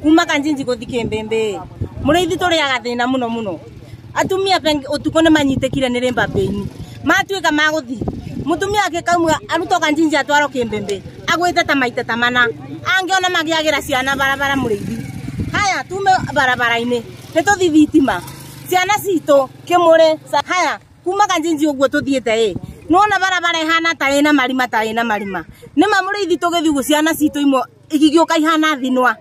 Kuma Kanjinji guthi Kimbimbi. Muriithi turiaga thina muno muno. Atumia utuko ni manyitikire ni rimba pain. Matuika maguthi. Mutumia akikaumwa arutwo Kanjinji atwarwo Kimbimbi. Agwite ta maita ta mana. Angiona magiagira ciana barabara muriithi. Haya tume barabara-ini. Nituthi thitima. Ciana citu kimure. Haya kuma Kanjinji uguo tuthiite i. Nona barabara ihana ta ina marima ta ina marima. Nima muriithi tugithi uguo ciana citu imwe igigioka ihana thinwa.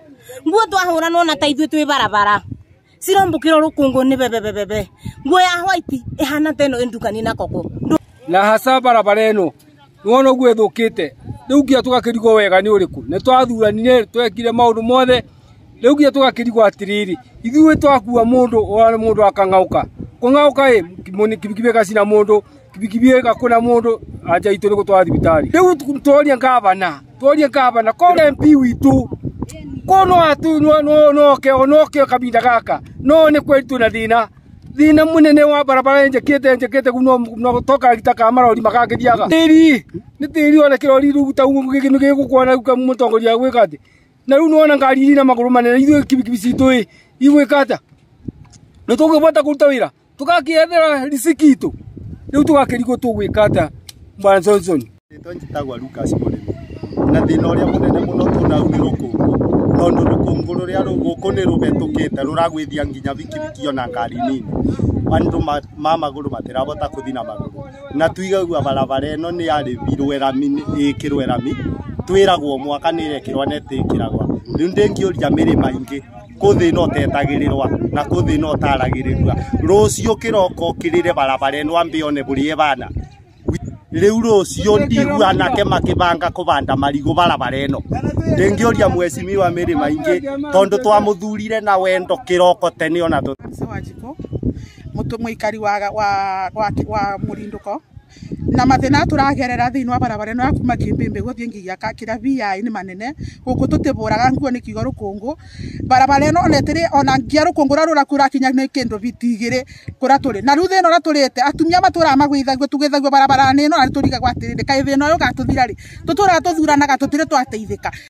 Nguo twahura nona ta ithuĩ twĩ barabara. Cirombũkĩrwo rũkũngũ nĩ bebebebe. Nguo ya white ihana ta ĩno ĩndukanie na koko. Na hasa barabara ĩno nĩwona ũguo ĩthũkĩte. Rĩu nginya tũgakĩrigwo wega nĩ ũrĩkũ. Nĩ twathuranire twekire maũndũ mothe. Rĩu nginya tũgakĩrigwo atĩrĩrĩ, ithuĩ twakua mũndũ ona mũndũ akang'auka. Kũng'auka ĩ, kibikibi ĩgacina mũndũ, kibikibi ĩgakũna mũndũ, anja itũ nĩ gũtwara thibitarĩ. Rĩu tworie ngavana, tworie ngavana, korwo MP witũ ko no atu no no no ke no ke kabinda gaka no ni kweli tuna thina thina munene wa barabara njekete njekete no no toka gitaka marori makangithiaga tiri ni tiri ona kirori ru ta gigukwana mutongoria gwika ati na riu nona ngari iri na maguru manene ithuĩ kibikibi citũ ĩ igwika ata nĩ tũngĩbota kũruta wĩra tũgakĩethera riziki itũ rĩu tũgakĩrigwo tũgwĩka ata Bwana Johnson. Rĩtwa njĩtagwo Lucas Mũrĩmi na thĩna ũrĩa mũnene mũno tũnau nĩ rũkũngũ tondũ rũkũngũ rũrĩa rũ gũkũ nĩ rũhetũkĩte rũragwĩthia nginya bikibiki ona ngari nini andũ ma magũrũ matirabota kũthi na magũrũ na tuigagua barabara ĩno nĩ yarĩbirwo rami ĩkĩrwo rami twĩragwo mwaka nĩ ĩrekĩrwo na ĩtĩkĩragwa rĩu ndĩngĩũria mĩrĩma ingĩ kũ thĩna ũtetagĩrĩrwa na kũ thĩna ũtaragĩrĩrwa rũciũ kĩroko ũkĩrĩre barabara ĩno ambe one bũrĩa ĩbana rĩu rũciũ ndigua anake makĩbanga kũbanda marigũ barabara ĩno ndĩngĩũria mheshimiwa mĩrĩma ingĩ tondũ twamũthurire na wendo kĩroko tene ona tũ Wanjikũ mũikari wa mũrindũko na mathĩna tũragerera thĩinĩ wa barabara ĩno ya kuma Kimbimbi gũthiĩ nginya kĩrĩa VI nĩ manene gũkũ tũtĩbũraga nguo nĩ kiugo rũkũngũ barabara ĩno ona ĩtĩrĩ ona nginya rũkũngũ rũrĩa rũrakinya nĩ kĩndũ biti igĩrĩ kũrĩa tũrĩ na rĩu thĩna ũrĩa tũrĩte atumia matũraga magwĩthagio tũgĩthagio barabara-inĩ ĩno na nĩtũrigagwo atĩrĩrĩ kaĩ thĩna ũyũ ũgatũthira rĩ tũtũraga tũthuranaga tũtirĩ twateithĩka.